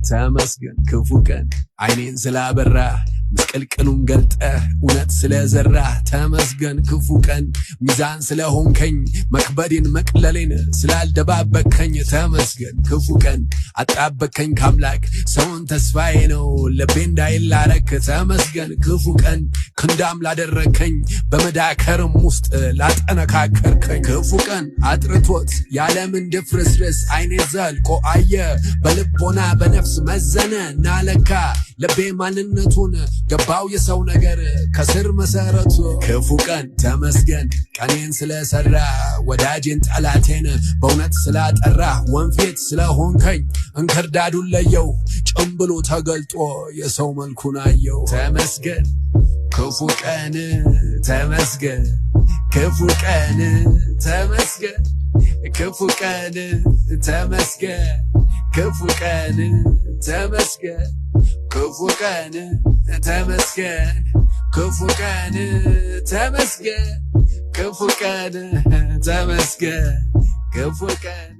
ተመስገን ክፉ ቀን አይኔን ስላበራ፣ ምስቅልቅሉን ገልጠህ እውነት ስለዘራህ። ተመስገን ክፉ ቀን ሚዛን ስለሆንከኝ፣ መክበዴን መቅለሌን ስላልደባበከኝ። ተመስገን ክፉ ቀን አጣበከኝ ካምላክ፣ ሰውን ተስፋዬ ነው ልቤ እንዳይላረክ። ተመስገን ክፉ ቀን ክንዳም ላደረከኝ፣ በመዳከርም ውስጥ ላጠነካከርከኝ። ክፉ ቀን አጥርቶት ያለምን ድፍርስርስ አይኔ ዘልቆ አየ፣ በልቦና በነፍስ መዘነ ናለካ ልቤ ማንነቱን ገባው የሰው ነገር ከስር መሰረቱ። ክፉ ቀን ተመስገን ቀኔን ስለሰራ፣ ወዳጄን ጠላቴን በእውነት ስላጠራ፣ ወንፊት ስለሆንከኝ እንክርዳዱን ለየው፣ ጭምብሉ ተገልጦ የሰው መልኩን አየው። ተመስገን ክፉ ቀን፣ ተመስገን ክፉ ቀን፣ ተመስገን ክፉ ቀን፣ ተመስገን ክፉ ቀን፣ ተመስገን ክፉ ቀን፣ ተመስገን ክፉ ቀን፣ ተመስገን ክፉ ቀን፣ ተመስገን ክፉ ቀን።